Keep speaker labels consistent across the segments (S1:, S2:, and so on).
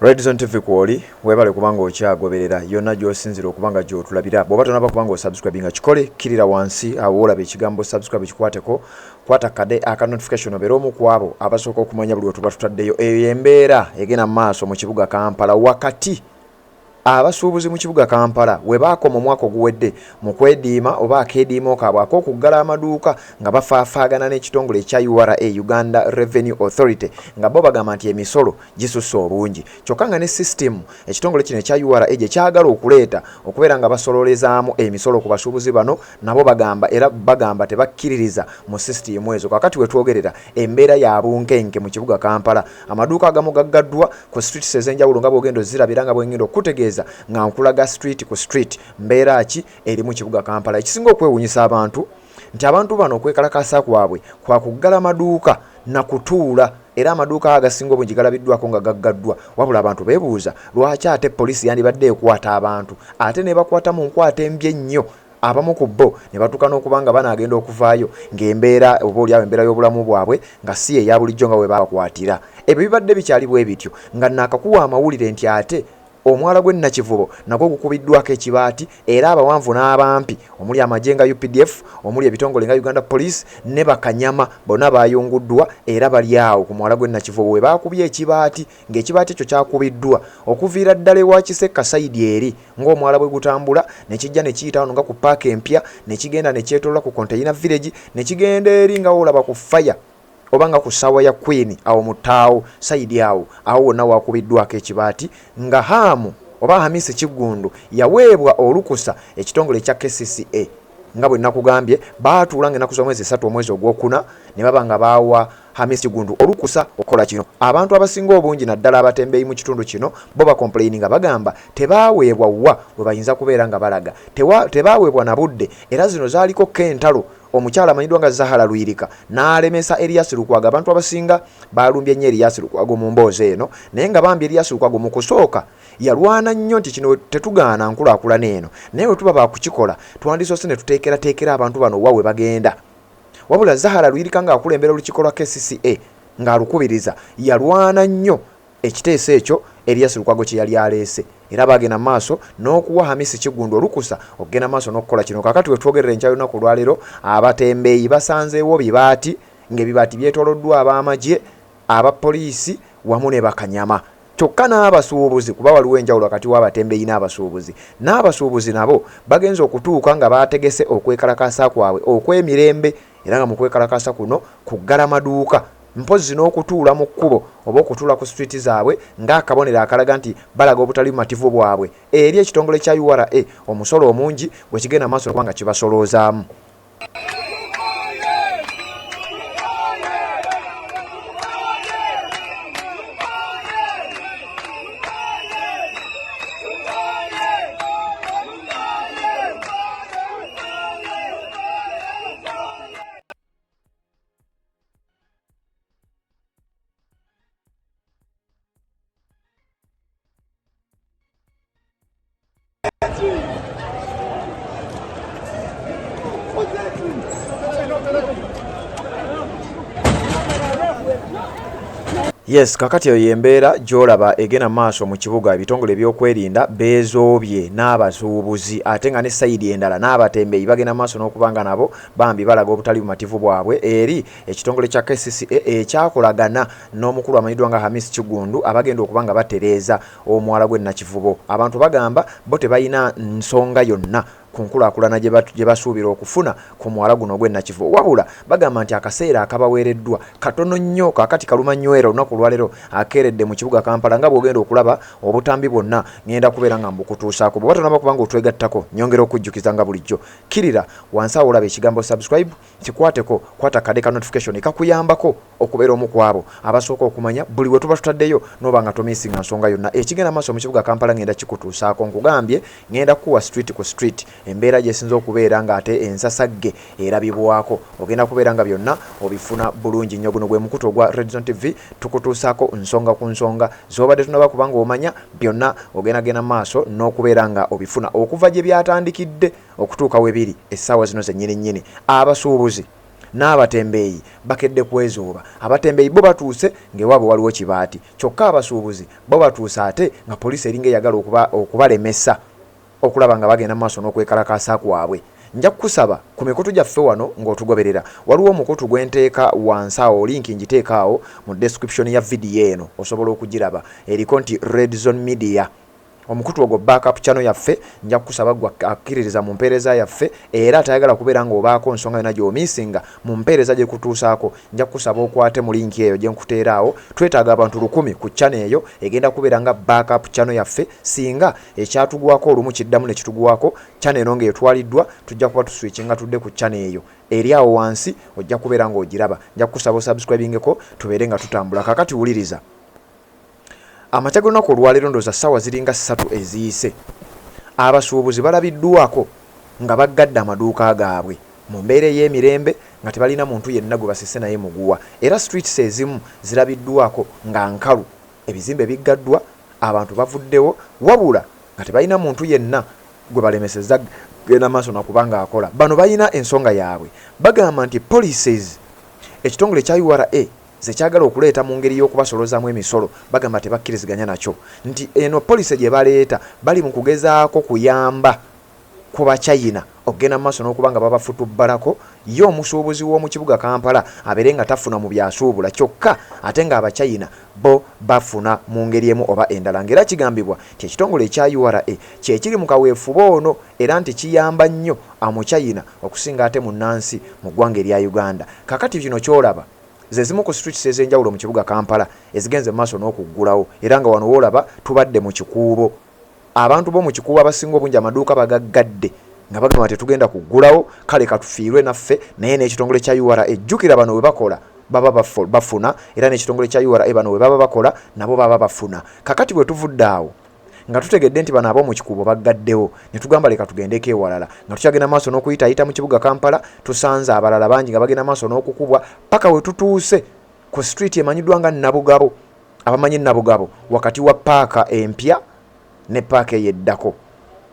S1: Red Zone TV kwoli webale kubanga okyagoberera yonna gy'osinzira okuba nga gy'otulabira. Bw'oba tonaba kuba nga osubscribinga kikole, kkirira wansi awo olaba ekigambo subscribe kikwateko, kwata kade aka notification obeere omu ku abo abasooka okumanya buli wetuba tutaddeyo. Eyo y'embeera egenda mu maaso mu kibuga Kampala wakati abasuubuzi mu kibuga Kampala we baakoma omwaka oguwedde mu kwediima oba akeediimo kaabwe ak'okuggala amaduuka nga bafaafaagana n'ekitongole ekya URA, Uganda Revenue Authority, nga bo bagamba nti emisolo gisusse obungi kyokka nga ne sisitimu ekitongole kino ekya URA gye kyagala okuleeta okubeera nga basololezaamu emisolo ku basuubuzi bano nabo bagamba era bagamba tebakkiririza mu sisitimu ezo. Kakati we twogerera embeera ya bunkenke mu kibuga Kampala, amaduuka agamu gaggaddwa ku streets ez'enjawulo nga bw'ogenda ozirabira nga bwengenda okukutegeeza nga nkulaga street ku street mbeera ki eri mu kibuga Kampala. Ekisinga okwewuunyisa abantu nti abantu bano okwekalakaasa kwabwe kwa kuggala maduuka na kutuula era amaduuka agasinga obungi galabiddwako nga gaggaddwa, wabula abantu beebuuza lwaki ate poliisi yandibadde ekwata abantu ate n'ebakwata mu nkwata embi ennyo abamu ku bo ne batuuka n'okuba nga banaagenda okuvaayo ng'embeera oba oliawo embeera y'obulamu bwabwe nga si eya bulijjo nga bwe babakwatira. Ebyo bibadde bikyali bwe bityo nga naakakuwa amawulire nti ate Omwala gw'e Nakivubo nagwo gukubiddwako ekibaati era abawanvu n'abampi omuli amagye nga updf, omuli ebitongole nga Uganda Police ne bakanyama bonna baayunguddwa era bali awo ku mwala gw'e Nakivubo we baakubye ekibaati ng'ekibaati ekyo kyakubiddwa okuviira ddala ewa Kisekka sayidi eri ng'omwala bwe gutambula ne kijja ne kiyita wano nga ku paaka empya ne kigenda ne kyetoolola ku Container Village ne kigenda eri nga w'olaba ku fire oba nga ku ssaawa ya Queen awo mu ttaawo sayidi awo, awo wonna waakubiddwako ekibaati nga Haamu oba Hamisi Kiggundu yaweebwa olukusa ekitongole ekya KCCA nga bwe nakugambye baatuula ng'ennaku z'omwezi 3 omwezi ogwokuna ne baba nga baawa Hamisi Kiggundu olukusa okukola kino. Abantu abasinga obungi naddala abatembeeyi mu kitundu kino bo bakompuleyininga nga bagamba tebaaweebwa wa we bayinza kubeera nga balaga, tebaaweebwa na budde era zino zaaliko ko entalo Omukyala amanyiddwa nga Zahara Luyirika n'alemesa Erias Lukwago. Abantu abasinga baalumbye nnyo Erias Lukwago mu mboozi eno naye nga bambi Erias Lukwago mu kusooka yalwana nnyo nti kino tetugaana nkulaakulana eno naye bwe tuba baakukikola twandisoose ne tuteekerateekera abantu bano wa we bagenda. Wabula Zahara Luyirika ng'akulembera olukiiko lwa KCCA ng'alukubiriza yalwana nnyo Ekiteeso ekyo Erias Lukwago kye yali aleese era baagenda mu maaso n'okuwa Hamisi Kiggundu olukusa okugenda mu maaso n'okukola kino. Kaakati we twogerera enkya y'olunaku olwaleero abatembeeyi basanzeewo bibaati ng'ebibaati byetooloddwa ab'amagye, aba poliisi wamu ne bakanyama kyokka n'abasuubuzi kuba waliwo enjawulo wakati w'abatembeeyi n'abasuubuzi. N'abasuubuzi nabo bagenze okutuuka nga baategese okwekalakaasa kwabwe okw'emirembe era nga mu kwekalakaasa kuno kuggala maduuka mpozzi n'okutuula mu kkubo oba okutuula ku street zaabwe ng'akabonero akalaga nti balaga obutali bumativu bwabwe eri ekitongole kya ura omusolo omungi gwe kigenda maaso okuba nga kibasoloozaamu. Yes, kakati eyo y'embeera gy'olaba egenda mu maaso mu kibuga. Ebitongole ebyokwerinda beezoobye n'abasuubuzi ate nga ne sayidi endala n'abatembeeyi bagenda mu maaso n'okuba nga nabo bambi balaga obutali bumativu bwabwe eri ekitongole kya KCCA ekyakolagana n'omukulu amanyiddwa nga Hamis Kiggundu abagenda okuba nga batereeza omwala gw'e Nakivubo. Abantu bagamba bo tebalina nsonga yonna ku nkulaakulana gye basuubira okufuna ku mwala guno ogw'e Nakivubo wabula bagamba nti akaseera akabaweereddwa katono nnyo. Kaakati kaluma nywera olunaku olwaleero akeeredde mu kibuga Kampala nga bw'ogenda okulaba obutambi bwonna ngenda kubeera nga mbukutuusaako. Bw'oba tonaba kuba ng'otwegattako nyongera okujjukiza nga bulijjo kkirira wansi awo olaba ekigambo subscribe kikwateko, kwata kade ka notification kakuyambako okubeera omu ku abo abasooka okumanya buli we tuba tutaddeyo n'oba nga tomiisinga nsonga yonna ekigenda maaso mu kibuga Kampala. Ngenda kikutuusaako, nkugambye ngenda kukuwa street ku street. Embeera gy'esinze okubeera ng'ate ensasagge erabibwako. Ogenda kubeera nga byonna obifuna bulungi nnyo. Guno gwe mukutu ogwa Redzone TV, tukutuusaako nsonga ku nsonga z'obadde tonaba kuba ng'omanya. Byonna ogenda genda maaso n'okubeera nga obifuna okuva gye byatandikidde okutuuka we biri essaawa zino zennyini nnyini. Abasuubuzi n'abatembeeyi bakedde kwezooba. Abatembeeyi bo batuuse ng'ewaabwe waliwo kibaati, kyokka abasuubuzi bo batuuse ate nga poliisi eringa eyagala okubalemesa okulaba nga bagenda mu maaso n'okwekalakaasa kwabwe. Nja kukusaba ku mikutu gyaffe wano ng'otugoberera, waliwo omukutu gwe nteeka wansi awo, linki ngiteeka awo mu description ya vidiyo eno, osobola okugiraba, eriko nti Red Zone Media. Omukutu ogwo backup channel yaffe. Nja kukusaba ggwe akkiririza mu mpeereza yaffe era atayagala kubeera ng'obaako nsonga yonna gy'omiisinga mu mpeereza gye kutuusaako, nja kukusaba okwate mu linki eyo gye nkuteera awo. Twetaaga abantu 1000 ku channel eyo, egenda kubeera nga backup channel yaffe singa ekyatugwako olumu kiddamu ne kitugwako, channel eno ng'etwaliddwa, tujja kuba tuswitchinga tudde ku channel eyo eri awo wansi, ojja kubeera ng'ogiraba. Nja kukusaba osubscribingeko tubeere nga tutambula. Kaakati wuliriza. Amakya g'olunaku olwaleero, ndowooza ssaawa ziringa 3 eziyise, abasuubuzi balabiddwako nga baggadde amaduuka gaabwe mu mbeera ey'emirembe nga tebalina muntu yenna gwe basise naye muguwa, era streets ezimu zirabiddwako nga nkalu, ebizimbe biggaddwa, abantu bavuddewo, wabula nga tebalina muntu yenna gwe balemesezza genda maaso nakuba ng'akola. Bano balina ensonga yaabwe, bagamba nti policies ekitongole ekya URA ze kyagala okuleeta mu ngeri y'okubasolozaamu emisolo bagamba tebakkiriziganya nakyo, nti eno policy gye baleeta bali mu kugezaako kuyamba ku Bachina okugenda mu maaso n'okuba nga babafutubbalako, ye omusuubuzi w'omu kibuga Kampala abeere nga tafuna mu by'asuubula kyokka ate ng'Abachina bo bafuna mu ngeri emu oba endala, ng'era kigambibwa nti ekitongole ekya ura kye kiri mu kaweefube ono era nti kiyamba nnyo Omuchina okusinga ate munnansi mu ggwanga erya Uganda. Kaakati kino ky'olaba ze zimu ku streets ez'enjawulo mu kibuga Kampala ezigenze mu maaso n'okuggulawo, era nga wano w'olaba tubadde mu Kikuubo. Abantu b'omu Kikuubo abasinga obungi amaduuka bagaggadde nga bagamba tetugenda kuggulawo, kale katufiirwe naffe. Naye n'ekitongole kya ura, jjukira bano bwe bakola baba bafuna, era n'ekitongole kya ura bano bwe baba bakola nabo baba bafuna. Kakati bwe tuvudde awo nga tutegedde nti bano ab'omu Kikuubo baggaddewo, ne tugamba leka tugendeko ewalala. Nga tukyagenda maaso n'okuyitaayita mu kibuga Kampala, tusanze abalala bangi nga bagenda maaso n'okukubwa paka we tutuuse ku street emanyiddwa nga Nabugabo. Abamanyi Nabugabo, wakati wa paaka empya ne paaka eyo eddako,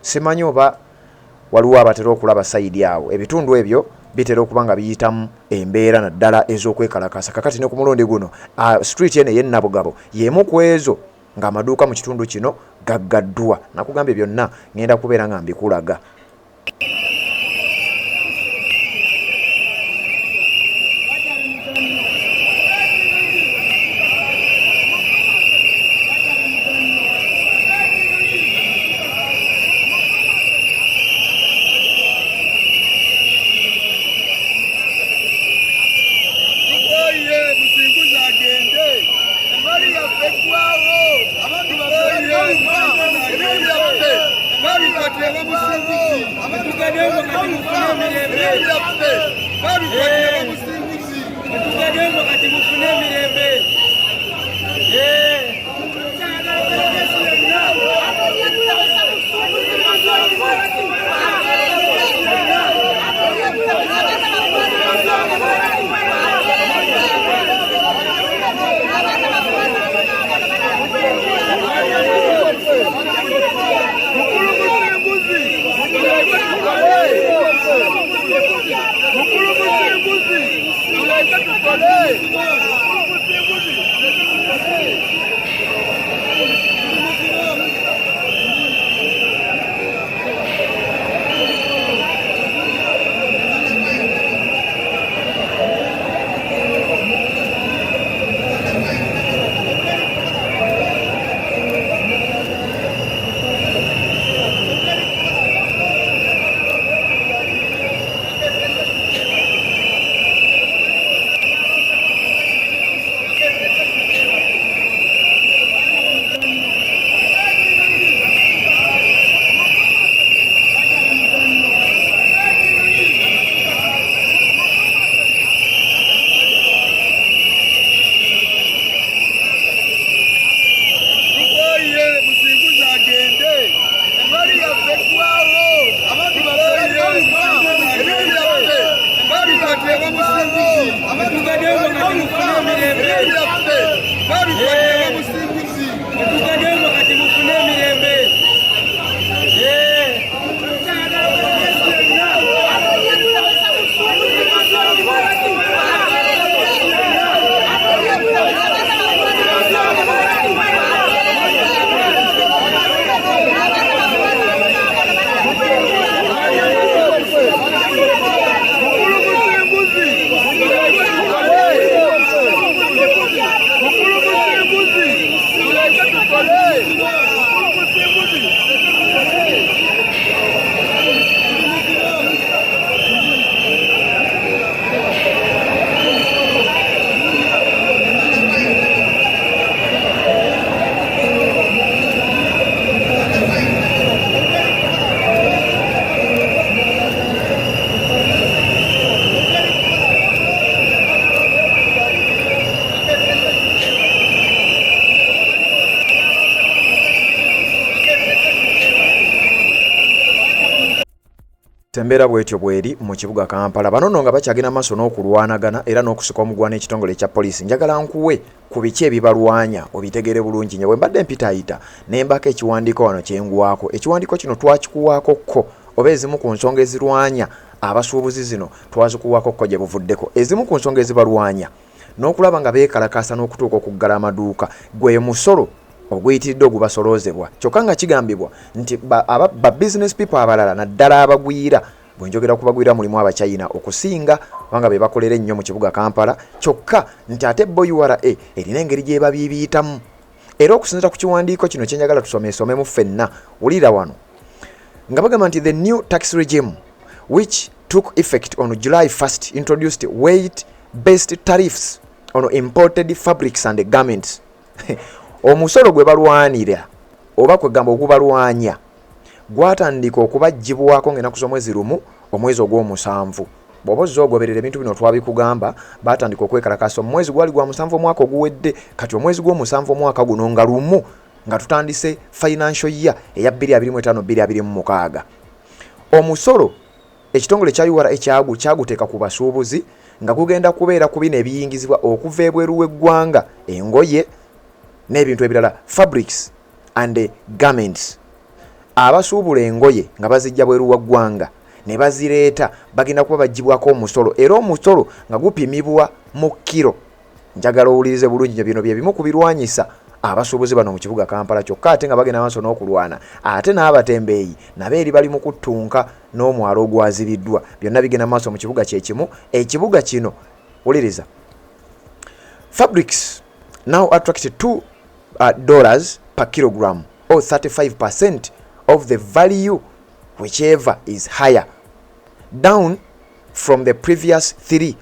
S1: simanyi oba waliwo abatera okulaba sayidi awo, ebitundu ebyo bitera okuba nga biyitamu embeera naddala ez'okwekalakasa. Kakati ne ku mulundi guno street eno ey'e Nabugabo y'emu ku ezo ng'amaduuka mu kitundu kino gaggaddwa. Nakugambye byonna ngenda kubeera nga mbikulaga.
S2: Tukooye Musinguzi agende, emmali yaffe eggwawo, abantu baffe baluma, ebintu byaffe babikwatirwa Musinguzi, ebintu byaffe babikwatirwa Musinguzi.
S3: Tugadengo kati mufune emirembe.
S2: Mukulu Musinguzi, Mukulu Musinguzi, tuleke tukole. Mukulu Musinguzi, tuleke tukole.
S1: Embeera bwetyo bweri mu kibuga Kampala. Bano nno nga bakyagenda maaso n'okulwanagana era n'okusika omuguwa n'ekitongole ekya poliisi. Njagala nkuwe ku biki ebibalwanya obitegeere bulungi nnyo. Bwe mbadde mpitaayita ne mbaako ekiwandiiko wano kye ngwako. Ekiwandiiko kino twakikuwaako kko oba ezimu ku nsonga ezirwanya abasuubuzi zino twazikuwaako kko gye buvuddeko. Ezimu ku nsonga ezibalwanya n'okulaba nga beekalakaasa n'okutuuka okuggala amaduuka gwe musolo oguyitiridde ogubasoloozebwa kyokka nga kigambibwa nti ba, aba, ba business people abalala naddala abagwira bwe njogera ku bagwira mulimu Abachina okusinga kubanga be bakolera ennyo mu kibuga Kampala kyokka nti ate bo URA erina engeri gy'ebabiibiitamu era okusinziira ku kiwandiiko kino kye njagala tusomeesomemu ffenna wulira wano nga bagamba nti the new tax regime which took effect on July 1st introduced weight based tariffs on imported fabrics and garments. Omusolo gwe balwanira oba kwegamba ogubalwanya gwatandika okubaggyibwako ng'ennaku z'omwezi 1 omwezi ogw'omusanvu. Bw'oba ozze ogoberera ebintu bino twabikugamba, baatandika okwekalakaasa omwezi gwali gwa musanvu omwaka oguwedde. Kati omwezi gw'omusanvu omwaka guno nga 1 nga tutandise financial year eya 2025 2026, omusolo ekitongole kya URA kyaguteeka ku basuubuzi nga gugenda kubeera ku bino ebiyingizibwa okuva ebweru w'eggwanga, engoye n'ebintu ebirala, fabrics and garments. Abasuubula engoye nga bazijja bweru wa ggwanga ne bazireeta bagenda kuba baggyibwako omusolo era omusolo nga gupimibwa mu kiro. Njagala owulirize bulungi nnyo, bino bye bimu ku birwanyisa abasuubuzi bano mu kibuga Kampala kyokka ate nga bagenda maaso n'okulwana ate n'abatembeeyi nabo eri bali mu kuttunka n'omwala ogwazibiddwa. Byonna bigenda maaso mu kibuga kye kimu, ekibuga kino. Wuliriza, fabrics now attract 2 dollars per kilogram or 35% of the value, whichever is higher, down from the previous $3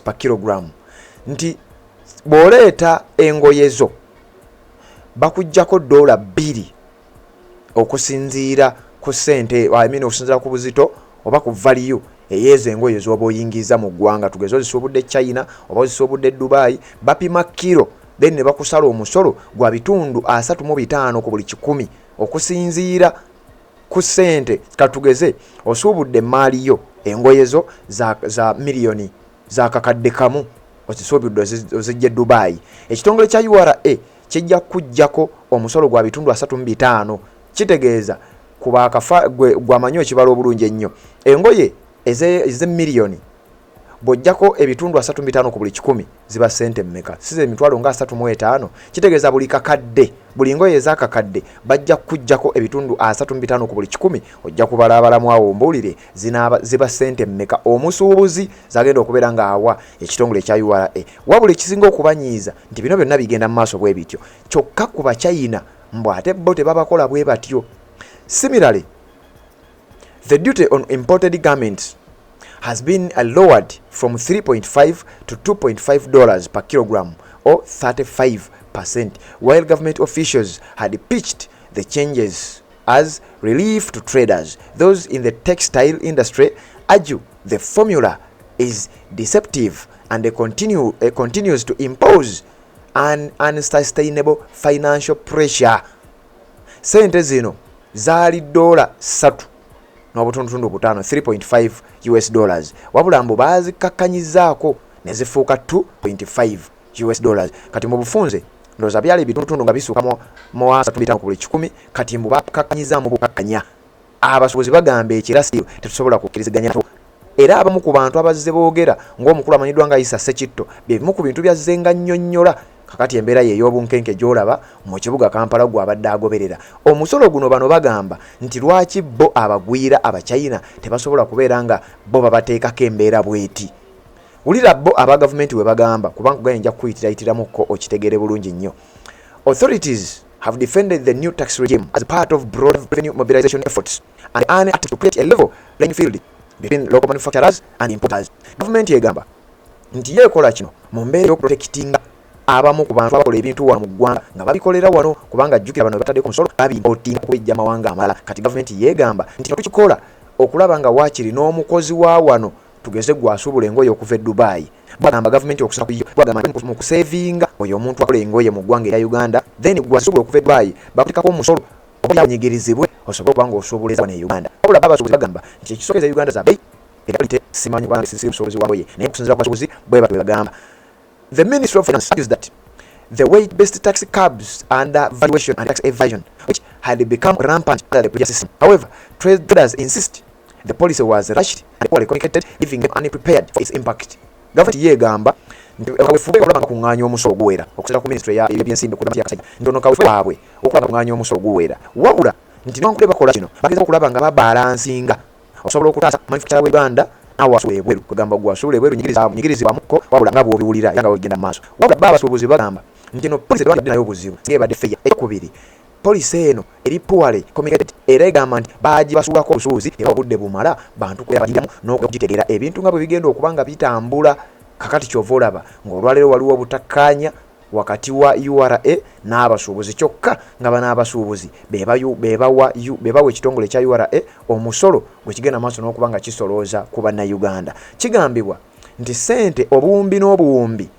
S1: per kilogram. Nti bw'oleeta engoye zo bakuggyako $2 okusinziira ku ssente, I mean, okusinziira ku buzito oba ku value eyeezo engoye z'oba oyingiza mu ggwanga. Tugeze ozisuubudde China oba ozisuubudde Dubai, bapima kiro then ne bakusala omusolo gwa 35% ku buli kikumi okusinziira ku ssente. Katugeze osuubudde emaali yo engoye zo za miliyoni za 1,000, ozisuubidde ozijja e Dubai, ekitongole kya URA kijja kukuggyako omusolo gwa 35%. Kitegeeza kuba akafa gwamanyi okibala obulungi ennyo, engoye ez'emiliyoni bw'ojjako 35% ku buli kikumi ziba ssente mmeka? Si ze emitwalo nga 35? Kitegeeza buli kakadde, buli ngoye ez'akakadde bajja kukuggyako 35% ku buli kikumi. Ojja kubalaabalamu awo mbuulire zinaaba ziba ssente mmeka omusuubuzi zagenda okubeera ng'awa ekitongole ekya URA. Wabula ekisinga okubanyiiza nti bino byonna bigenda mu maaso bwe bityo kyokka ku Bachina mbu ate bo tebabakola bwe batyo. Similarly, the duty on imported garments has been lowered from 3.5 to $2.5 per kilogram or 35%. While government officials had pitched the changes as relief to traders, those in the textile industry argue the formula is deceptive and continues to impose an unsustainable financial pressure. Sente zino zaali $3.5, 3.5 US dollars, wabula mbu baazikakkanyizaako ne zifuuka 2.5 US dollars. Kati mu bufunze ndowooza byali ebitundutundu nga bisuuka mu 35 ku buli kikumi, kati mbu bakakkanyizaamu bukakkanya. Abasuubuzi bagamba ekira still tetusobola kukkiriziganya nakyo. Era abamu ku bantu abazze boogera ng'omukulu amanyiddwa nga Isa Ssekitto bye bimu ku bintu byazze nga nnyonnyola. Kakati embeera ye ey'obunkenke gy'olaba mu kibuga Kampala gw'abadde agoberera omusolo guno, bano bagamba nti lwaki bo abagwira Abachina tebasobola kubeera nga bo babateekako embeera bweti? Wulira bo aba gavumenti we bagamba, kubanga kugaye nja kukuyitirayitiramukko okitegeere bulungi nnyo. Authorities have defended the new tax regime as part of broad revenue mobilization efforts and an attempt to create a level playing field between local manufacturers and importers. Gavumenti egamba nti yeekola kino mu mbeera y'okuprotectinga abamu ku bantu abakola ebintu wano mu ggwanga nga babikolera wano, kubanga jjukira bano bataddeko omusolo babiimportinga okubijja mawanga amalala. Kati gavumenti yeegamba nti kino tukikola okulaba nga waakiri n'omukozi wa wano, tugeze gwe asuubula engoye okuva e Dubai, bagamba gavumenti okusaba ku yo bagamba mu kusevinga oyo omuntu akola engoye mu ggwanga erya Uganda, then gwe asuubula okuva e Dubai bakuteekako omusolo. Oba onyigirizibwe osobole okuba ng'osuubula eza wano e Uganda. Wabula bo abasuubuzi bagamba nti ekisooka eza Uganda za bbeeyi era quality simanyi kubanga siri musuubuzi wa ngoye naye okusinziira ku basuubuzi bwe batyo bwe bagamba. The Ministry of Finance argues that the weight-based tax curbs undervaluation and tax evasion which had become rampant under the previous system. However, traders insist the policy was rushed and poorly communicated, leaving them unprepared for its impact. Gavumenti yo egamba nti kawefube okulaba nga bakungaanya omusolo guwera okusinziira ku minisitule y'ebyensimbi ku Matia Kasaija nti ono kawefube waabwe okulaba nga bakungaanya omusolo guwera wabula nti newankubadde bakola kino bagezaako okulaba nga babalansinga okusobola okutaasa manufacturer we Uganda naawe asuula ebweru kwegamba gwe asuula ebweru nyigirizibwamuko wabula nga bw'obiwulira era nga bwegenda mu maaso wabula bo abasuubuzi bagamba nti eno policy tebandibadde nayo buzibu singa ebadde fair ekyokubiri Policy eno eri poorly communicated era egamba nti baagibasuulako obusuuzi tebawa budde bumala bantu kubeera bagiryamu n'okugitegeera ebintu nga bwe bigenda okuba nga bitambula. Kakati ky'ova olaba ng'olwaleero waliwo obutakkaanya wakati wa ura n'abasuubuzi kyokka nga bano abasuubuzi be bawa ekitongole ekya ura omusolo gwe kigenda maaso n'okuba nga kisolooza ku Bannayuganda. Kigambibwa nti ssente obuwumbi n'obuwumbi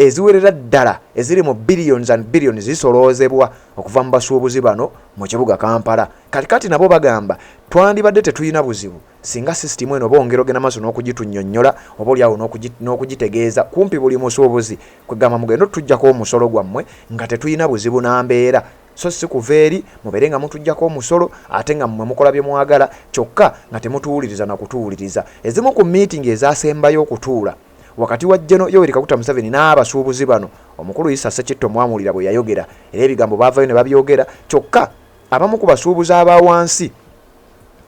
S1: eziwerera ddala eziri mu billions and billions zisoloozebwa okuva mu basuubuzi bano mu kibuga Kampala. Kati kati nabo bagamba twandibadde tetulina buzibu singa sisitimu eno bongera ogenda maaso n'okugitunnyonnyola oba olyawo n'okugitegeeza kumpi buli musuubuzi kwegamba mugende otujjako omusolo gwammwe nga tetulina buzibu na mbeera so si kuva eri mubeere nga mutujjako omusolo ate nga mmwe mukola bye mwagala kyokka nga temutuwuliriza na kutuwuliriza. Ezimu ku miitingi ezasembayo okutuula Wakati wa Gen. Yoweri Kaguta Museveni n'abasuubuzi bano, omukulu Issa Ssekitto mwamuwulira bwe yayogera era ebigambo baavayo ne babyogera kyokka abamu ku basuubuzi aba wansi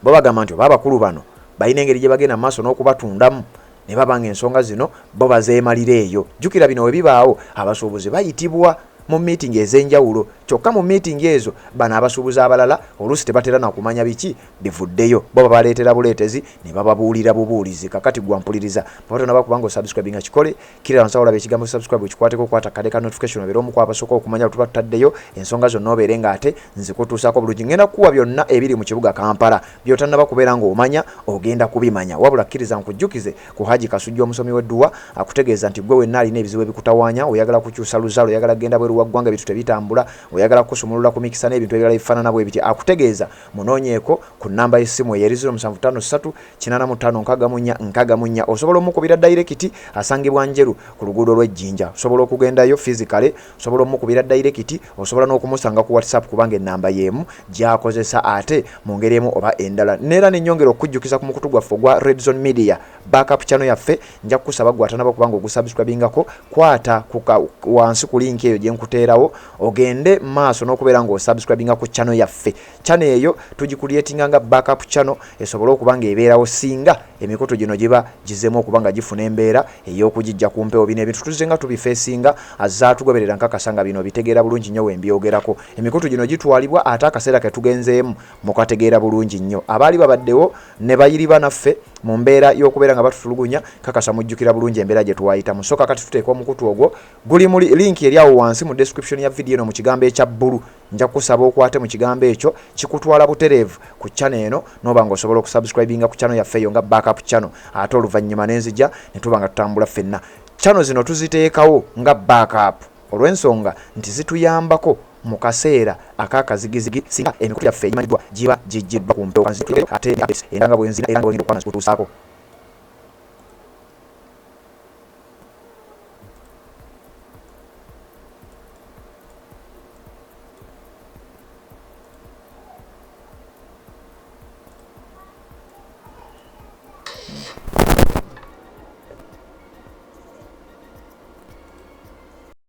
S1: bo bagamba nti oba abakulu bano balina engeri gye bagenda mu maaso n'okubatundamu ne baba ng'ensonga zino bo bazeemalira eyo. Jjukira bino we bibaawo abasuubuzi bayitibwa mu miitingi ez'enjawulo kyokka mu miitingi ezo bano abasuubuzi abalala oluusi tebatera na kumanya biki bivuddeyo bo babaleetera buleetezi ne bababuulira bubuulizi. Kakati gwa mpuliriza bw'oba tonaba kuba nga osubscribinga kikole, kkirira wansi awo olaba ekigambo subscribe okikwateko kwata akade ka notification obeere omu ku abasooka okumanya bwe tuba tutaddeyo ensonga zonna obeere nga ate nzikutuusaako bulungi. Ngenda kukuwa byonna ebiri mu kibuga Kampala by'otannaba kubeera ng'omanya ogenda kubimanya. Wabula kkiriza nkujjukize ku Haji Kasujju omusomi w'edduwa akutegeeza nti ggwe wenna alina ebizibu ebikutawaanya, oyagala kukyusa luzaalo, oyagala kugenda bweru wa ggwanga ebintu tebitambula, oyagala kukusumulula ku mikisa n'ebintu ebirala ebifaanana bwe bityo akutegeeza Munoonyeeko ku nnamba y'essimu eyo eri 0753 85 64 64. Osobola omukubira dayirekiti, asangibwa Njeru ku luguudo lw'e Jinja. Osobola okugendayo physically, osobola omukubira dayirekiti, osobola n'okumusanga ku WhatsApp kubanga ennamba y'emu gy'akozesa ate mu ngeri emu oba endala. Neera ne nnyongera okukujjukiza ku mukutu gwaffe ogwa Red Zone Media backup channel yaffe, nja kukusaba ggwe atanaba kuba ng'ogusubscribingako, kwata ku ka wansi ku link eyo gye nkuteerawo ogende maaso n'okubeera ng'osubscribinga ku channel yaffe. Channel eyo tugicreatinga nga backup channel esobole okuba ng'ebeerawo singa emikutu gino giba gizeemu okuba nga gifuna embeera ey'okugijja ku mpewo. Bino ebintu tuzze nga tubifeesinga, azze atugoberera nkakasa nga bino obitegeera bulungi nnyo we mbyogerako. Emikutu gino gitwalibwa ate akaseera ke tugenzeemu mukategeera bulungi nnyo. Abaali babaddewo ne bayiriba naffe mu mbeera y'okubeera nga batutulugunya kakasa mujjukira bulungi embeera gye twayitamu. So kakati tuteeka omukutu ogwo guli mu link eri awo wansi mu description ya vidiyo eno mu kigambo ekya bbulu. Nja kukusaba okwate mu kigambo ekyo kikutwala butereevu ku channel eno n'oba ng'osobola okusubscribinga ku channel yaffe eyo nga backup channel ate oluvannyuma ne nzija ne tuba nga tutambula ffenna. Channel zino tuziteekawo nga backup olw'ensonga nti zituyambako mu kaseera ak'akazigizigi singa emikutu gyaffe egimanyiddwa giba giggiddwa ku mpewo. Kanzije ate updates endala nga bwe nzirina era nga bwe ngenda okuba nga nzikutuusaako.